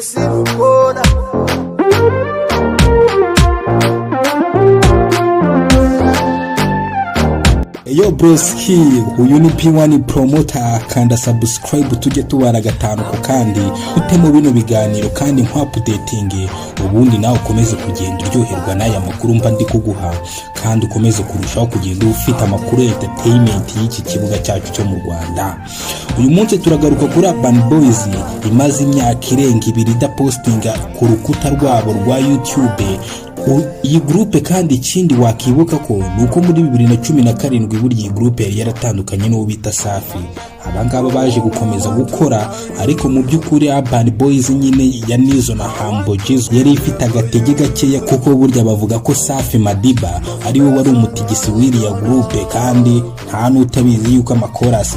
Simukona. Yo broski, uyu ni P1 Promoter. Kanda subscribe tujye tubara gatanu ku kandi utemo bino biganiro kandi nkwapudetinge, ubundi nawe ukomeze kugenda uryoherwa n'aya makuru mba ndi kuguha, kandi ukomeze kurushaho kugenda ufite amakuru ya entertainment y'iki kibuga cyacu cyo mu Rwanda. Uyu munsi turagaruka kuri Urban Boys imaze imyaka irenga 2 idapostinga ku rukuta rwabo rwa YouTube. Iyi groupe kandi, ikindi wakibuka ko ni uko muri 2017 burya iyi groupe yari yaratandukanye n'uwo bita Safi. Abangaba baje gukomeza gukora, ariko mu by'ukuri Urban Boys nyine ya Nizo na Humble Jizzo yari ifite agatege gakeya, kuko burya bavuga ko Safi Madiba ari we wari umutigisi w'iriya groupe, kandi nta n'utabizi yuko amakorasi